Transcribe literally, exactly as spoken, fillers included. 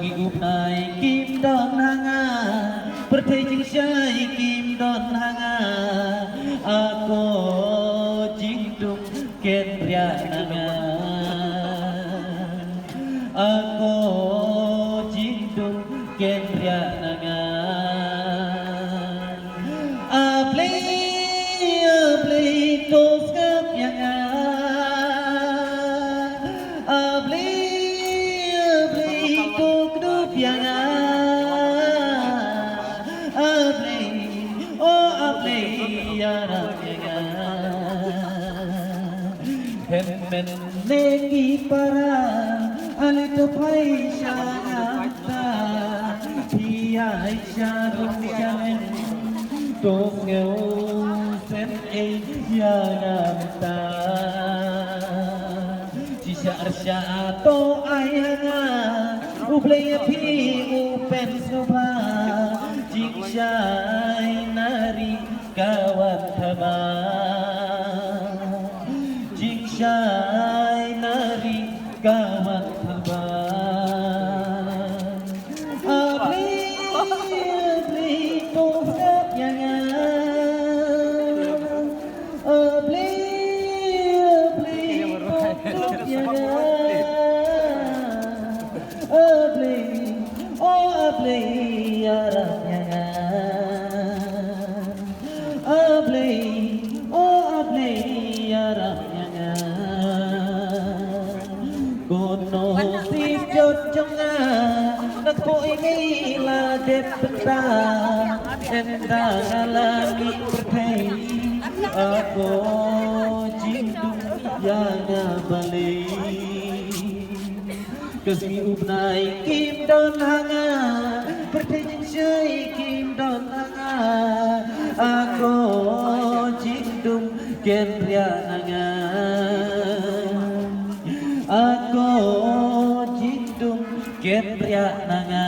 Ki u bnai kim don ha nga, pyrthei jingshai kim don ha nga. Ako jingdum ken riah na nga. Ako jingdum ken riah na nga. A Blei, a Blei, to sngap ïa nga. A Blei, a Blei, to kdup ïa nga. A Blei, oh a Blei, ïarap ïa nga. Hynmen ne ki para, ale to phai sha nga mynta. Phi ïaid sha rung sha lem, to sngewsih ei ïa nga mynta. Shisha rsa to ai ha nga, U Blei ïa phi u pynsngewbha. Jingshai na ri ka wan thaba. Jingshai na ri ka wan thaba. A Blei, a Blei, to sngap ïa nga. A Blei, a Blei, to sngap ïa nga. A Blei, oh a Blei, ïarap ïa nga. A Blei, oh a Blei, ïarap ïa nga. Ko nongsiejot jong nga, na kpoh i mei la dep bynta. Ynda nga la mih pyrthei, ako jingdum ïa nga balei. Ka sngi u bnai kim don ha nga, pyrthei jingshai kim don ha nga. Ako jingdum ken riah na nga. Ako jingdum ken riah na nga.